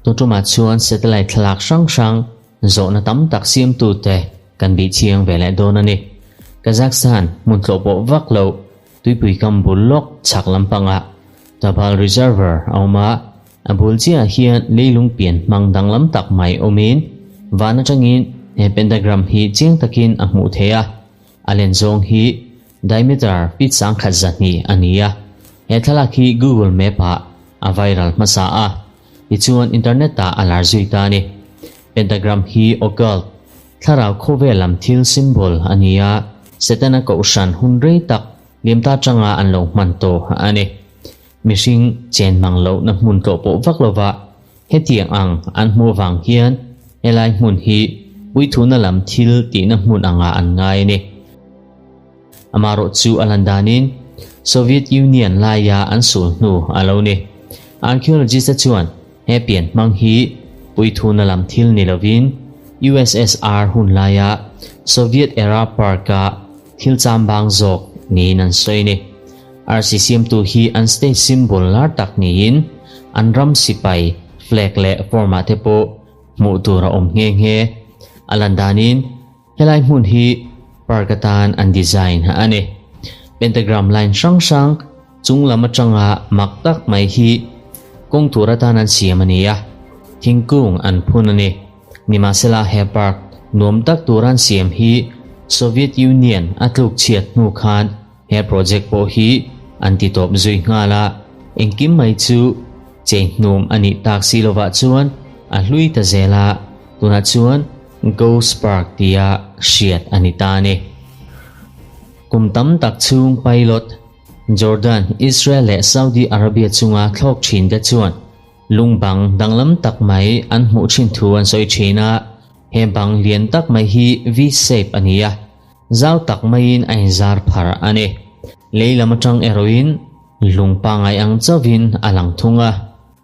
Tun tumah chuan satellite thlalak hrang hrang zawhna tam tak siamtute kan bih chiang ve leh dawn a ni. Kazakhstan hmun tlawh pawh vak loh tuipui kam bul lawk chhak lampangah Tabal Reservoir a awm a, a bul chiahah hian leilung pian hmang danglam tak mai awmin van atangin he pentagram hi chiang takin a hmuh theih a. A len zawng hi diameter feet sangkhat zahnih a ni a, he thlalak hi Google Map ah a viral hmasa a, tichuan internet ah a lar zui ta a ni. Pentagram hi occult, thlarau khawvel lam thil symbol a ni a, Setana kohhran hun rei tak liamta atanga an lo hman tawh a ni. Mihring chen mang lohna hmun tlawh pawh vak lova hetiang ang an hmuh avang hian helai hmun hi puithuna lam thil tihna hmun angah an ngai a ni. Amaherawh chu a lan danin Soviet Union laia an sul hnu a lo ni. Archaeologist-te chuan he pian hmang hi puithuna lam thil ni lovin USSR hun laia Soviet era park-a thil chambang zawk niin an sawi a ni. Arsi siamtu hi an state symbol lar tak niin an ram sipai flag leh form ah te pawh hmuh tur a awm nghe nghe. A lan danin helai hmun hi park atan an design a ni. Pentagram line hrang hrang chung lam atanga mak tak mai hi kawng tur atan an siam a ni a, thingkung an phun a ni. Nimahsela he park nuam tak tur an siam hi Soviet Union a tluk chhiat hnu khan He project pawh hi an ti tawp zui nghal a, engkim mai chu chei hnum a nih tak si lovah chuan a hlui ta zel a, tunah chuan Ghost Park tia hriat a ni ta a ni. Kum tam tak chhung pilot Jordan, Israel leh Saudi Arabia chunga thlawk thin te chuan lung bang danglam tak mai an hmuh thin thu an sawi thin a, he bang lian tak mai hi V-shape a ni a, Zau tak maiin a inzar phar a ni. Lei lam atang erawhin lung pangngai ang chauhin a lang thung a,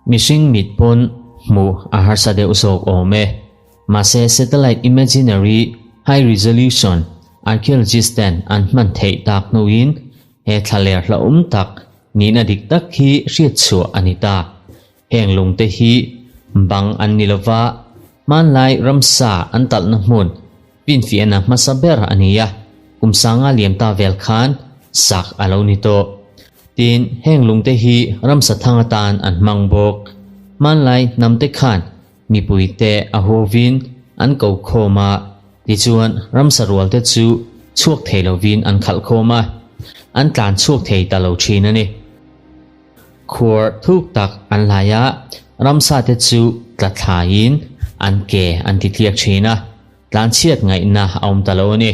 mihring mit pawn hmuh a harsa deuh zawk awm e. Mahse satellite imaginary high resolution archaeologist ten an hman theih tak hnuin he thlaler hlauhawm tak nihna dik tak hi hriatchhuah a ni ta. Heng lungte hi bang an ni lova, hmanlai ramsa an talhna hmun finfiahna hmasa ber a ni a, kum sanga liam ta vel khan sak a lo ni tawh. Tin, heng lungte hi ramsa thang atan an hmang bawk. Hmanlai hnamte khan mipuite a huovin an ko khawm a, tichuan ramsa rualte chu chhuak thei lovin an khalh khawm a, an tlan chhuak thei ta lo thin a ni. Khuar thuk tak an hlai a, ramsa te chu tla thlaiin an ke an ti tliak thin a, tlanchhiat ngaihna a awm ta lo a ni.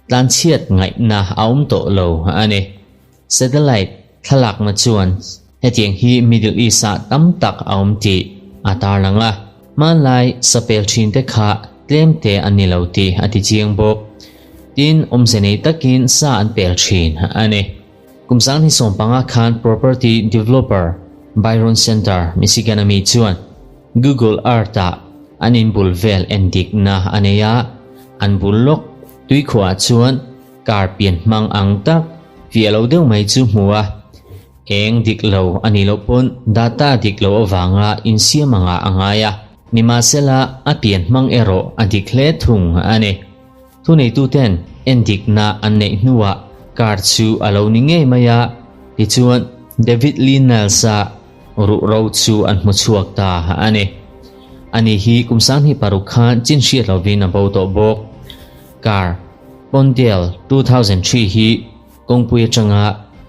Tlanchhiat ngaihna a awm tawh lo a ni. Satellite thlalakna chuan hetiang hi Middle East-ah tam tak a awm tih a tarlang a, hmanlai sapel thin te kha tlem te an ni lo tih a ti chiang bawk. Tin, awmze nei takin sa an pel thin a ni. Kum sanghnih sawmpanga khan property developer Byron Center, Michigan a mi chuan Google Earth-ah an inbul vel en dikna a nei a, an bul lawk tuikhuah chuan car pian hmang ang tak fiah lo deuh mai chu hmu a, eng dik lo a nih loh pawn data dik loh avanga insiam angah a ngai a, nimahsela a pian hmang erawh a dik hle thung a ni. Thuneituten endikna an neih hnuah car chu a lo ni ngei mai a, tichuan David Lee Niles-a ruhro chu an hmu chhuak ta a ni. Ani hi kum 2006 khan chin hriat lovin a bo tawh bawk. Car Pondale 2003 hi kawngpui atanga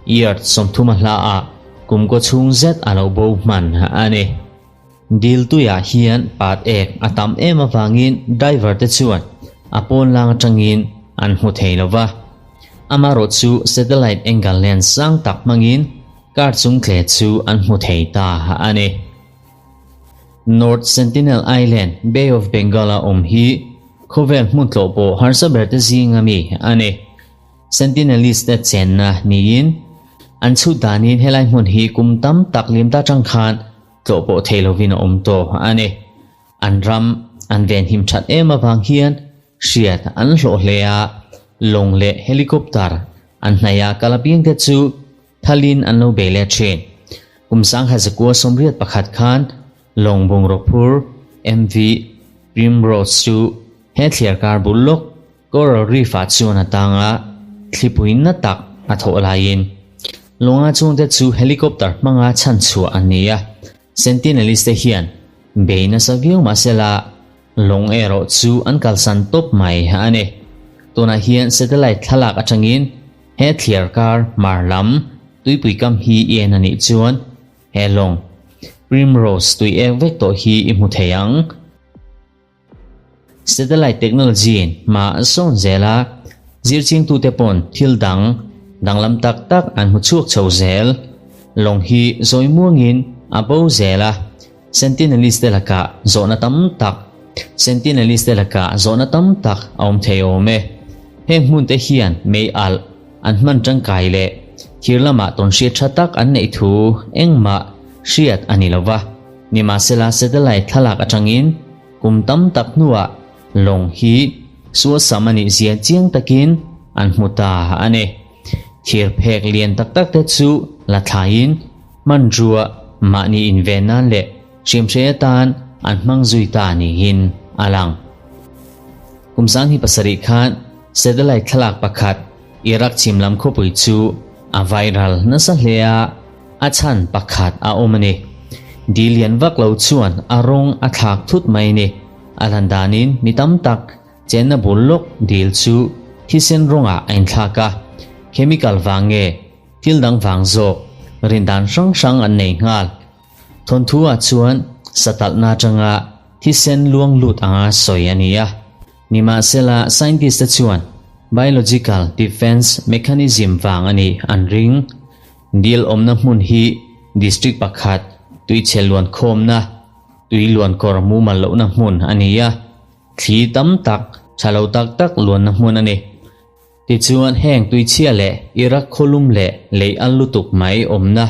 yard 30 a hla ah kum kaw chhung zet a lo bo hman a ni. Dil tuiah hian pat ek a tam em avangin driver te chuan a pawn lang atangin an hmu thei lo va. Amaherawh chu satellite angle lens sang tak hmangin car chung tle chu an hmu thei ta a ni. North Sentinel Island, Bay of Bengal a awm hi khawvel hmun tlawh pawh harsa ber te zinga mi a ni. Sentinelese te chenna niin an chhut danin helai hmun hi kum tam tak liam ta tang khan tlawh pawh thei lovin a awm tawh a ni. An ram an venhim that em avang hian hriat an hlawh hle a, lawng leh helicopter an hnaih a kal apiang te chu thalin an lo bei leh thin. Kum 1981 khan lawng bungraw phur MV Primrose chu he thliarkar bul lawk Coral Reef ah chuan a tang a, thlipui na tak a thawh laiin lawnga chungte chu helicopter hmanga chhan chhuah an ni a. Sentinelese te hian bei nasa viau mahsela lawng erawh chu an kalsan tawp mai a ni. Tunah hian satellite thlalak atangin he thliarkar hmar lam tuipui kam hi i en a nih chuan he lawng Primrose tui ek vek tawh hi i hmu thei ang. Satellite technology in hma a sawn zel a, zirchingtute pawn thil dang danglam tak tak an hmu chhuak chho zel. Lawng hi zawi muangin a bo zel a, Sentinelese te lakah zawhna tam tak Sentinelese te lakah zawhna tam tak a awm thei awm e. Heng hmun te hian mei alh an hman tangkai leh thir lamah tawnhriat tha tak an neih thu engmah hriat a ni lo va. Nimahsela satellite thlalak atangin kum tam tak hnuah lawng hi suasam a nih zia chiang takin an hmu ta a ni. Thir phek lian tak tak te chu la thlaiin hmanrua mahni inven nan leh hriamhrei atan an hmang zui ta niin a lang. Kum 27 khan satellite thlalak pakhat Iraq chhim lam khawpui chu a viral nasa hle a, A chhan pakhat a awm a ni. Di lian vak lo chuan a rawng a thlak thut mai a ni. A lan danin mi tam tak chenna bul lawk dil chu thisen rawngah a inthlak a. Chemical vang nge thil dang vang zawk rin dan hrang hrang an nei nghal. Thawnthu ah chuan satalhna atanga thisen luang lut anga sawi a ni a. Nimahsela scientist te chuan biological defense mechanism vang a nih an ring. Dil awmna hmun hi district pakhat tuichhe luan khawmna, tui luan kawr mumal lohna hmun a ni a, thli tam tak, tha lo tak tak luanna hmun a ni. Tichuan heng tuichhia leh Iraq khawlum leh lei al lutuk mai awmna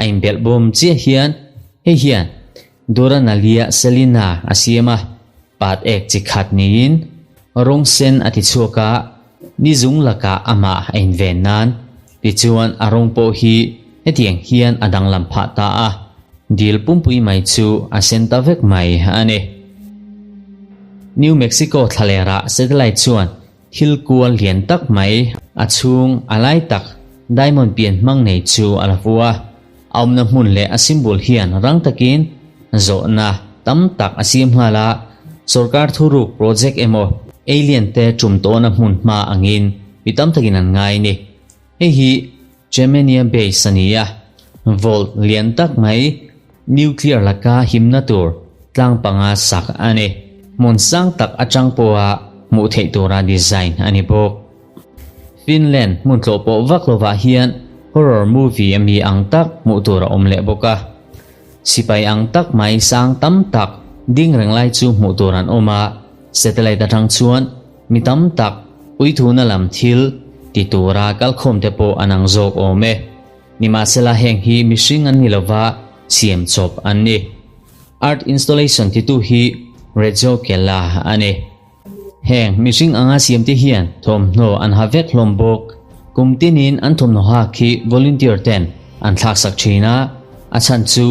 a inbelh bawm chiah hian hei hian Duranalia Selina a siam a, pat ek chi khat niin rawng sen a ti chhuak a, ni zung lakah amah a inven nan. Tichuan a rawng pawh hi hetiang hian a danglam phah ta a, dil pumpui mai chu a sen ta vek mai a ni. New Mexico thlalerah satellite chuan thil kual lian tak mai a chhung a lai tak diamond pian hmang nei chu a la fu a. A awmna hmun leh a symbol hian rang takin zawhna tam tak a siam nghal a, sorkar thuruk project emaw alien te tum tawhna hmun hma angin mi tam takin an ngai a ni. Hei hi Germania base a ni a, vault lian tak mai nuclear laka himna tur tlang panga sak a ni. Hmun sang tak atang pawha hmuh theih tura design a ni bawk. Finland hmun tlawh pawh vak lovah hian horror movie a mi ang tak hmuh tur a awm leh bawk a. Sipai ang tak mai sang tam tak ding reng lai chu hmuh tur an awm a, satellite atang chuan mi tam tak puithuna lam thil ti tura kalkhawm te pawh an ang zawk awm e. Nimahsela heng hi mihring an ni lova siam chawp an ni. Art installation titu hi Rejo Kela a ni. Heng mihring anga siamte hian thawmhnaw an ha vek hlawm bawk. Kum tinin an thawmhnaw hak hi volunteer ten an thlaksak thin a, a chhan chu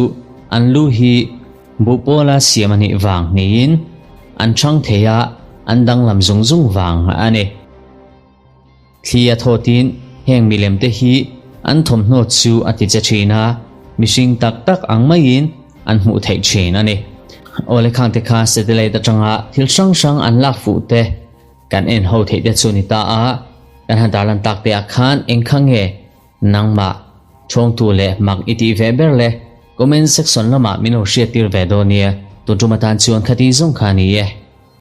an lu hi buhpawla siam a nih vang niin an chhang thei a, an danglam zung zung vang a ni. Thli a thawtin heng milem te hi an thawmhnaw chu a ti che thin a, mihring tak tak ang maiin an hmuh theih thin a ni. Awle khang te kha satellite atanga thil hrang hrang an lak fuh te kan en ho theih te chu ni ta a, kan han tarlan tak te ah khan eng kha nge nangmah chhawngtu leh mak i tih ve ber le comment section lamah min lo hriat tir ve dawn nia, tun tum atan chuan khati zawng kha a ni e.